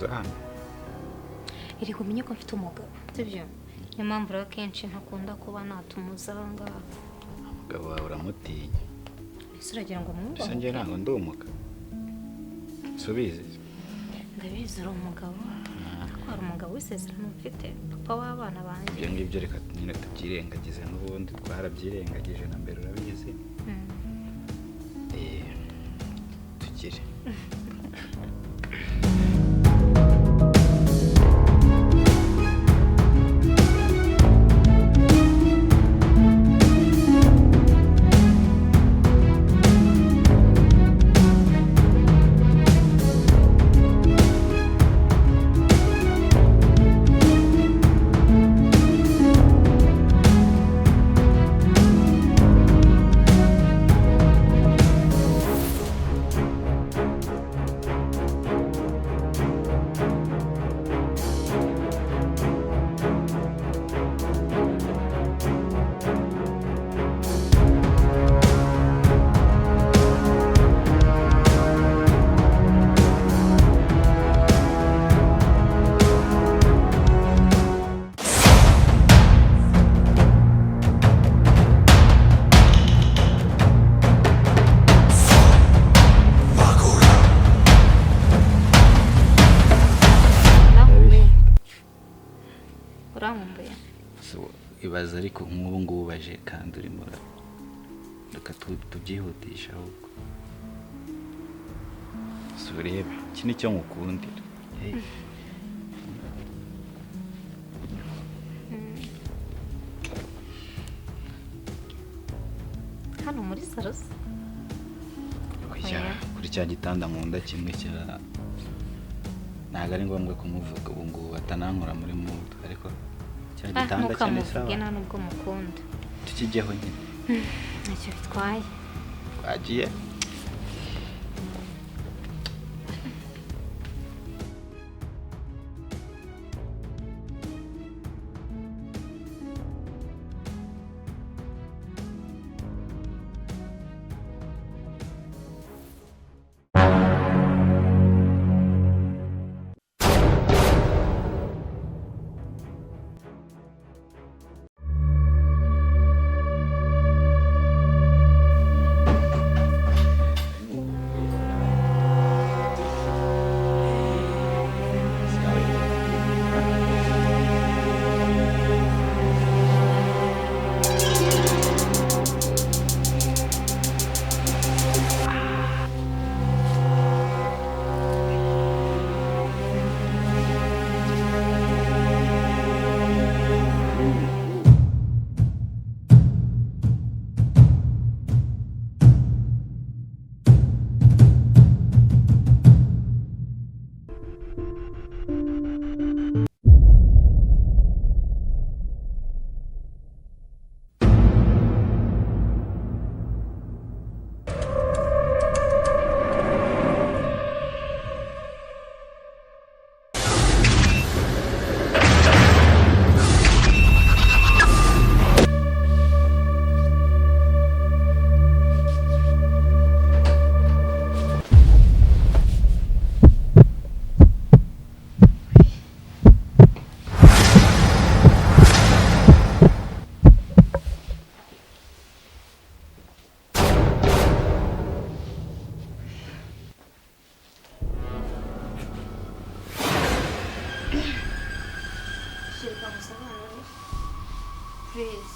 Uza hano. Iri kumenye ko mfite umugabo, sibyo? Niyo mpamvu rero akenshi ntakunda kuba natumuza aha ngaha. Umugabo wawe uramutinya. Ese uragira ngo mwubahe? Ese njye ntabwo ndi umugabo? Subizi. Ndabizi uri umugabo. Ariko hari umugabo w'isezerano mfite, papa w'abana banjye. Ibyo ngibyo reka nyine tubyirengagize, n'ubundi twarabyirengagije na mbere urabizi. Tugire. Ibaza ariko nk'ubu ngubu baje kandi urimo reka tubyihutisha ahubwo. Si urebe iki ni cyo ngukundira. Hano muri salo se? Kuri cya gitanda nkunda kimwe cya ntabwo ari ngombwa kumuvuga ubu ngubu atanankora muri mudu ariko gitanda cyane sawa nta nubwo mukunda tukijyeho nyine ntacyo bitwaye twagiye. Please.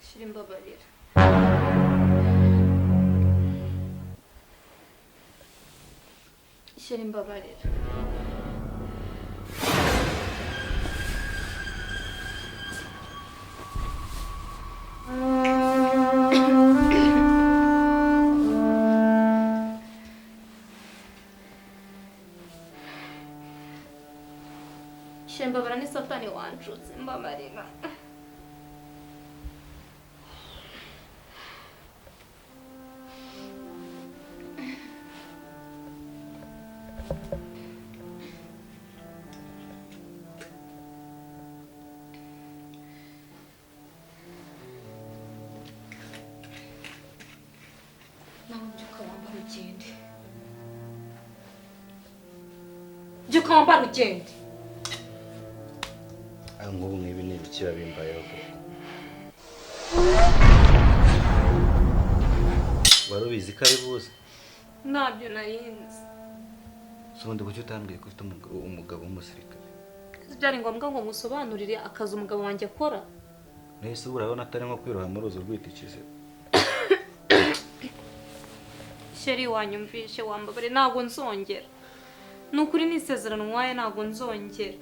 Shira imbabarira. Chéri mbabarira. Chéri mbabarira ni satani wanshutse mbabarira. Byuka wambara ugende. Nk'ubu nk'ibi ni ibiki bimbayeho koko? Wari ubizi ko ari buze? Ntabyo narinzi. Ubundi kuki utambwiye ko ufite umugabo w'umusirikare? Byari ngombwa ngo musobanurire akazi umugabo wanjye akora. Nahise urabona atari nko kwiroha muri uruzi rwita ikiziba. Chéri wanyumvishe wambabare ntabwo nzongera. Nukuri ni isezerano nwaye ntabwo nzongera.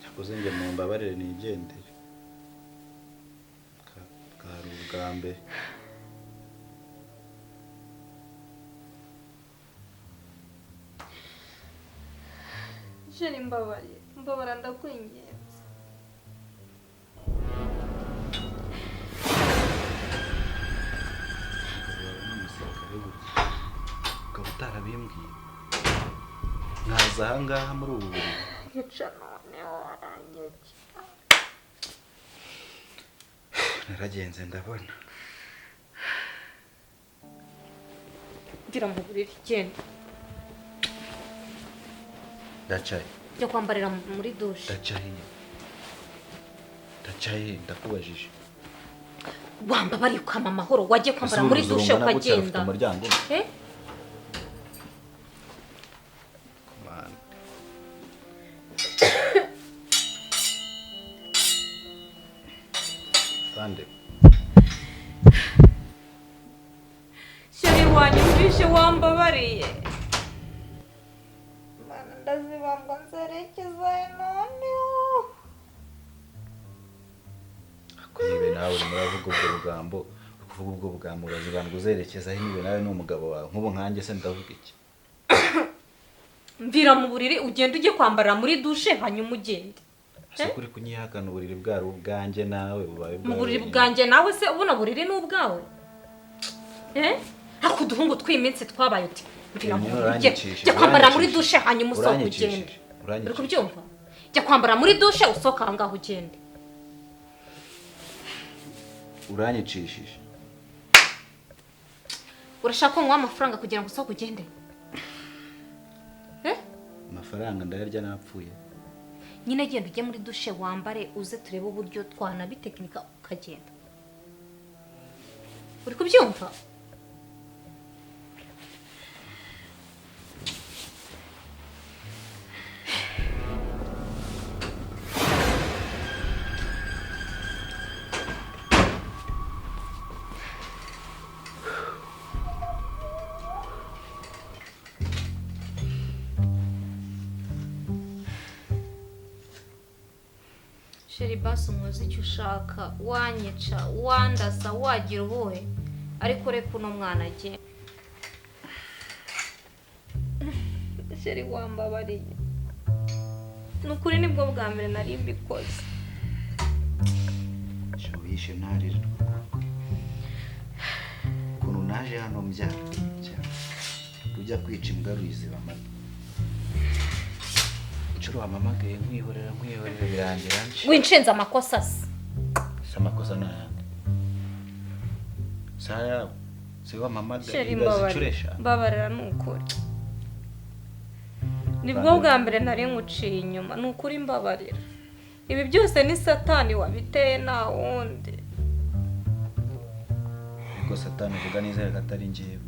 Cyakoze njye mu mbabarire nigendere. Bwari ubwa mbere. Chéri mbabarira, mbabara ndakwinginze. Ukaba utarabimbwiye nkaza ahangaha muri ubu buriri. Nyica noneho waranyica. Naragenze ndabona. Gira mu buriri genda. Ndacaye. Jya kwambarira muri dushe. Ndacaye. Ndacaye ndakubajije. Wambabariye ukama amahoro wajye kwambara muri dushe ukagenda. Eh? Chéri wanyumvishe wambabariye. Mana ndazibambwa nzerekeza noneho. Nibe nawe muravuga ubwo bugambo, kuvuga ubwo bugambo urazibambwa uzerekeza he nibe nawe n'umugabo wawe? Nk'ubu nkanjye se ndavuga iki? Mvira mu buriri ugende ujye kwambarira muri dushe hanyuma ugende. Ese kuri kunyihakana uburiri bwari ubwanjye nawe bubaye bwawe? Mu buriri bwanjye nawe se ubona buriri n'ubwawe? Eh? Ariko uduhungu tw'iminsi twabaye uti mvira mu buriri jya kwambarira muri dushe hanyuma usohoke ugende. Uri kubyumva? Jya kwambara muri dushe usohoka aho ngaho ugende. Uranyicishije. Urashaka ko nguha amafaranga kugira ngo usohoke ugende? Eh? Amafaranga ndayarya napfuye. Nyine genda ujye muri dushe wambare uze turebe uburyo twanabitekinika ukagenda. Uri kubyumva? Chéri basi umuzi icyo ushaka, wanyica, wandasa, wagira ubuhe, ariko reka uno mwana agende. Chéri wambabariye. Nukuri nibwo bwa mbere nari mbikoze. Cyo ntarira. Ukuntu naje hano mbyara. Rujya kwica imbwa ruyiziba amata. Inshuro wamamagaye nkwihorera nkwihorera birangira nje. Winshinze amakosa se? Se amakosa ni ayande? Si ayawe? Si wamamagaye ibaze inshuro eshanu? Mbabarira ni ukuri. Nibwo bwa mbere nari nkuciye inyuma, ni ukuri mbabarira. Ibi byose ni satani wabiteye nta wundi. Ariko satani uvuga nizere ko atari njyewe.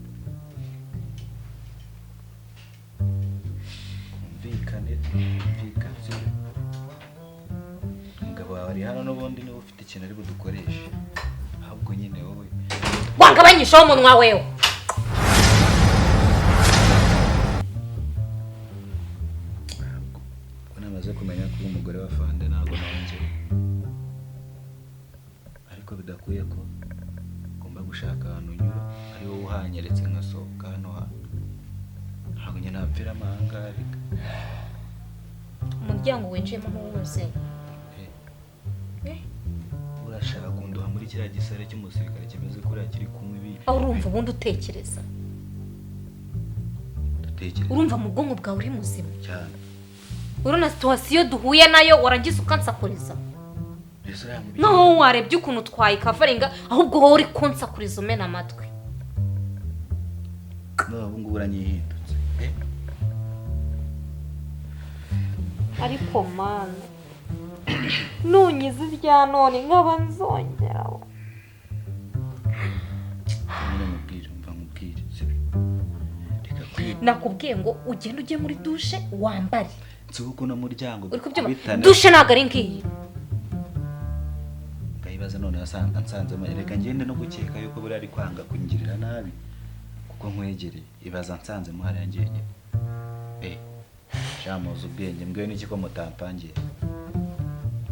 Twumvikane, twumvikane. Umugabo wawe Ari hano n'ubundi niba ufite ikintu ari budukoreshe. Ahubwo nyine wowe wangabanyishaho umunwa wewe. Ko namaze kumenya ko umugore wa Fande ntabwo nongeye. Ariko bidakwiye ko ugomba gushaka ahantu unyura ari wowe uhanyeretse nkasohoka hano hantu. Ntabwo njye napfira amahanga ariko. Umuryango winjiyemo ntuwuzi. Urashaka kunduha muri kiriya gisare cy'umusirikare kimeze kuriya kiri kunywa ibi. Urumva ubundi utekereza. Ndatekereza. Urumva mu bwonko bwawe uri muzima. Cyane. Urona situation duhuye nayo warangiza ukansakuriza. No warebye ukuntu twayikavaringa ahubwo wowe uri kunsakuriza umena amatwi. No ubu ngubu uranyihindutse. Ariko mana nunyize irya none nkaba nzongera. Nakubwiye ngo ugende ujye muri douche wambare. Nsuko no muryango. Douche ntago ari ngiyi. Ngayibaza none ansanze reka ngende no gukeka yuko buri ari kwanga kungirira nabi kuko nkwegereye ibaza nsanze muhari yanjye. Shamuza ubwenge mbwe n'iki ko mutampangiye.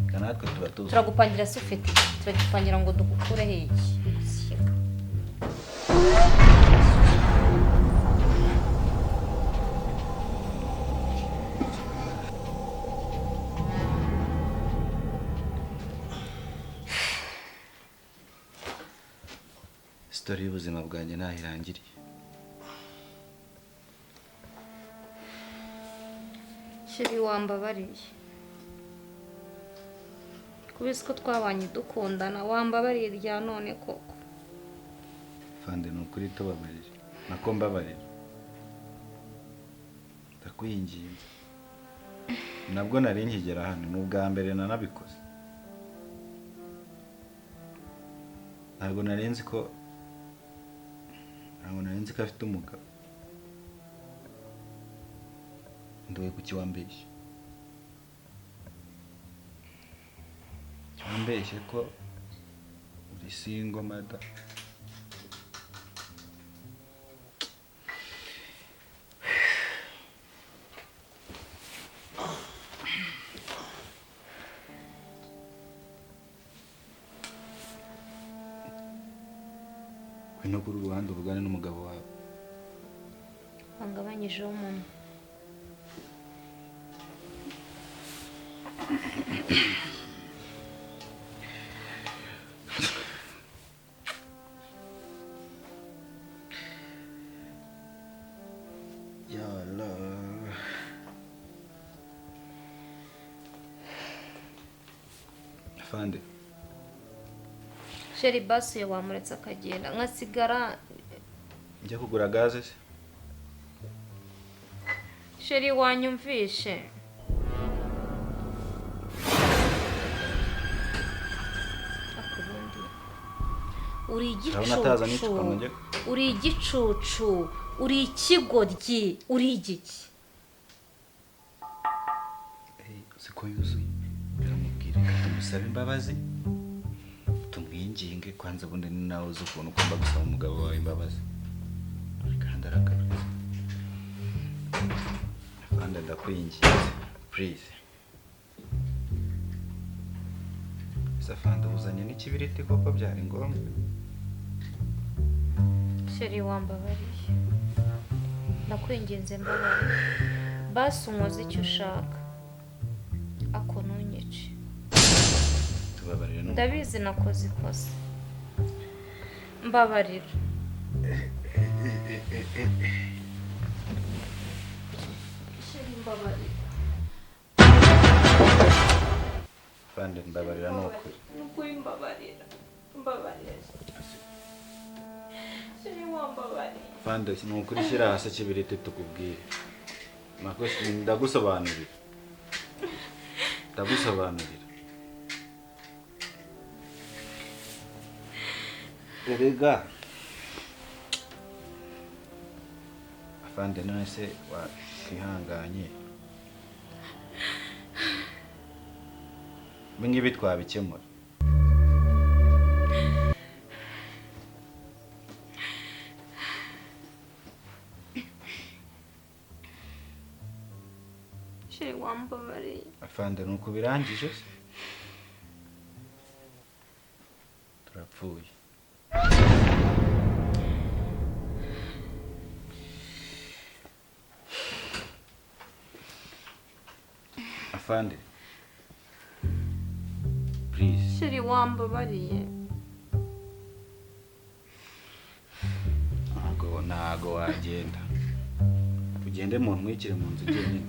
Kanatwe tuba tuzi. Turagupangira se ufite. Turagupangira ngo dukukure heki. Story y'ubuzima bwanjye nahirangiriye. Shiri wambabariye. Kubisi ko twabanye dukundana wambabariye rya none koko. Fande nukuri tubabarire. Nako mbabarira. Ndakwinginze. Nabwo nari nkigera hano n'ubwa mbere nanabikoze. Ntabwo nari nzi ko afite umugabo. Ndoye kuki wambeshye. Wambeshye ko uri single mother. Ngwino kuri uruhande uvugane n'umugabo wawe. Wangabanyijeho umuntu. Ya Allah. Afande. Sheri basi wamuretse akagenda nkasigara njya kugura gaze se. Sheri wanyumvishe. Akubundi uri igicucu, uri igicucu, uri ikigoryi, uri igiki. Siko yuzuye biramubwira tumusabe imbabazi tumwinginge kwanza ubundi ni nawe uzi ukuntu ugomba gusaba umugabo wawe imbabazi kandi aragarutse. Afande ndakwinginze please. Afande uzanye n'ikibiriti koko byari ngombwa. Sheri wambabariye. Ndakwinginze mbabarira. Basi unkoze icyo ushaka. Ako ntunyice. Tubabarire no. Ndabizi nakoze ikosa. Mbabarira. Sheri mbabarira. Afande mbabarira nukuri. Nukuri mbabarira. Mbabarira. Sheri wambabarira. Afande nukuri shyira hasi kibiriti tukubwire. Ndagusobanurira. Ndagusobanurira. Erega. Afande none se wakihanganye. Ibi ngibi twabikemura. Chéri, wambabariye. Afande, nuko birangije se? Turapfuye. Afande, please. Chéri, wambabariye. Ntago wagenda. Ugende mu ntwikire mu nzu jyenyine.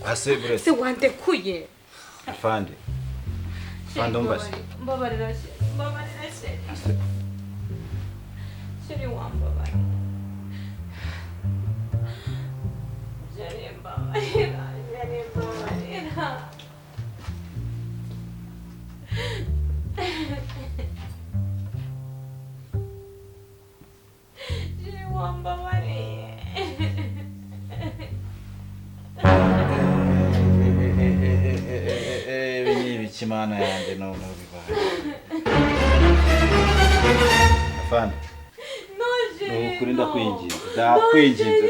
Ase buretse. Se wandekuye. Afande. Afande umva se. Mbabarira chéri. Mbabarira chéri. Chéri, wambabarira. Chéri, mbabarira. Chéri, mbabarira. Chéri, wambabariye. Imana yanjye noneho bibaye. Afande. No, chéri. Nukuri ndakwinginze. Ndakwinginze.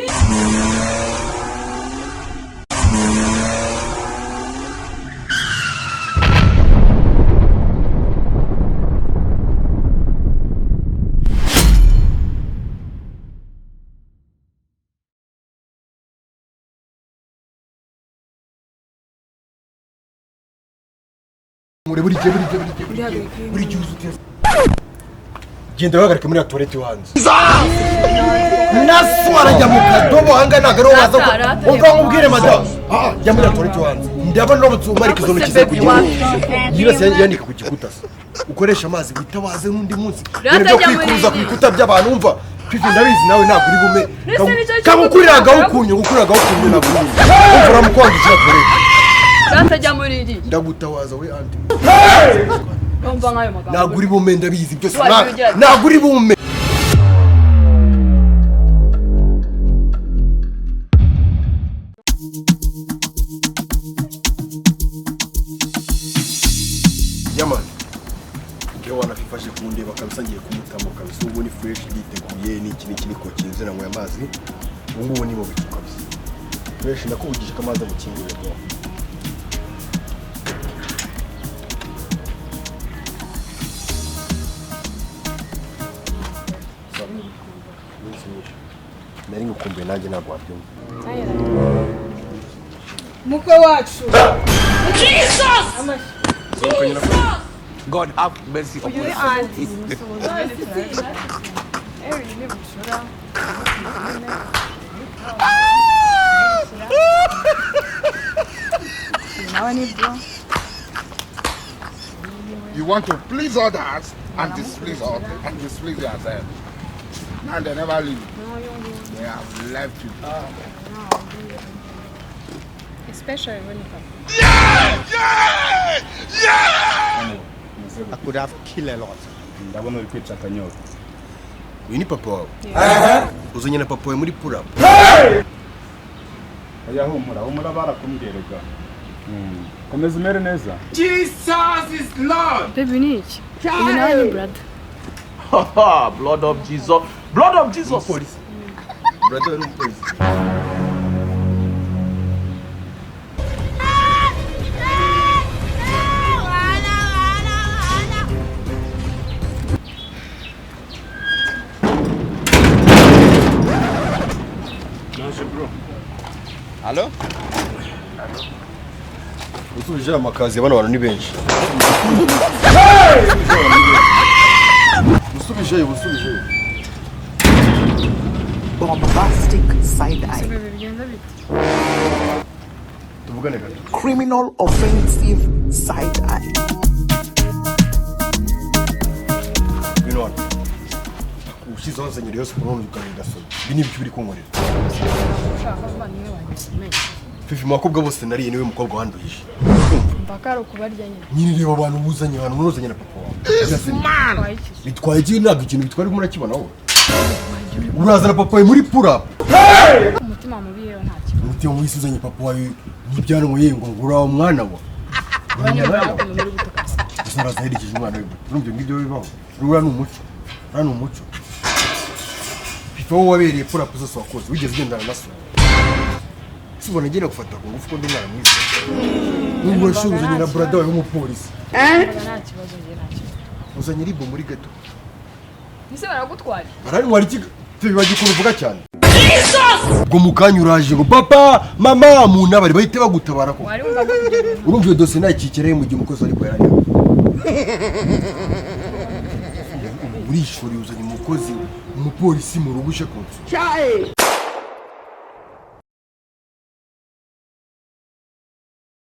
Buri gihe buri gihe uzuteza. Genda uhagarike muri toilette yo hanze. Naso arajya mu kadobo hanga ntabwo ariho waza ko umva nkubwire madamu. Jya muri toilette yo hanze. Ndabona uramutse umarika izo ntoki zawe ku gikuta. Yibase yandika ku gikuta se. Ukoresha amazi witabaze n'undi munsi. Ibintu byo kwikuza ku bikuta by'abantu umva. Fifi ndabizi nawe ntabwo uri bume. Kamukuriraga ukunyo gukuriraga ukunyo ntabwo uri bume. Umva uramukwandikira toilette. Rata muri iri. Ndagutawaza we anti. Umva nkayo magambo. Ntabwo uri bume ndabizi byose. Ntabwo uri bume. Yaman. Ngewe wanafifashe kundeba kabisa ngiye kumutamo kabisa ubu ni fresh nditeguye n'iki n'iki niko kinze nanyweye amazi. Ubu ngubu ni mu bicu kabisa. Fresh ndakuvugije ko amazi amukingurira bro. Nari ngukumbuye nanjye ntabwo wabyumva. Mukwe wacu. Jesus! God have mercy upon us. You want to please others and displease others and displease yourself. Now they never leave. They have left you. Especially when you come. Yeah! Yeah! Yeah! I could have killed a lot. Ndabona uri kwica akanyota. Uyu ni papa wawe. Uzanye na papa wawe muri pull up. Oya humura, humura barakumbwiraga. Komeza umere neza. Jesus is Lord. Baby ni iki? Uyu nawe ni brother. Blood of Jesus. Blood of Jesus. Police. Brother ni police. Bro. Hello? Usubije amakazi bano bantu ni benshi. Usubije, usubije. Bombastic side eye. Tuvugane gato. Criminal offensive side eye. Ngwino hano. Ushize wanzanye Rayon Sports none ukarinda soni. Ibi ni ibiki uri kunkorera? Fifi mu bakobwa bose nariye niwe mukobwa wanduhije. Mpaka ari ukubarya nyine. Nyine reba abantu buzanye hano muruzanye na papa wawe. Bitwaye iki? Ntabwo ikintu bitwara urimo urakibona wowe. Urazana papa wawe muri pull up. Umutima mubi yewe nta kibazo. Umutima mubi uzanye papa wawe n'ibyanwa ye ngo ngura mwana wa. Uranyumva ukuntu muri gutuka. Gusa uraza aherekeje umwana we gute? Urumva ibyo ngibyo bibaho? Uriya ni umuco, uriya ni umuco. Fifa, wowe wabereye purapu zose wakoze, wigeze ugendana na so? Si ubona ngenda gufata ku ngufu ko ndi umwana mwiza? Nubwo uzanye na brother wawe w'umupolisi. Numvaga nta kibazo, njye nta kibazo. Uzanye ribo muri gato. Ese baragutwara? Barantwara iki? Bibagiwe ukuntu uvuga cyane. Ubwo mu kanya uraje ngo papa, mama, mu nabari bahite bagutabara ko. Wari wumva ko ibyo bintu Urumva iyo dosiye nayikikereye mu gihe umukozi ariko yarariho. Urishoreye uzanye umukozi, umupolisi mu rugo uje kunsura.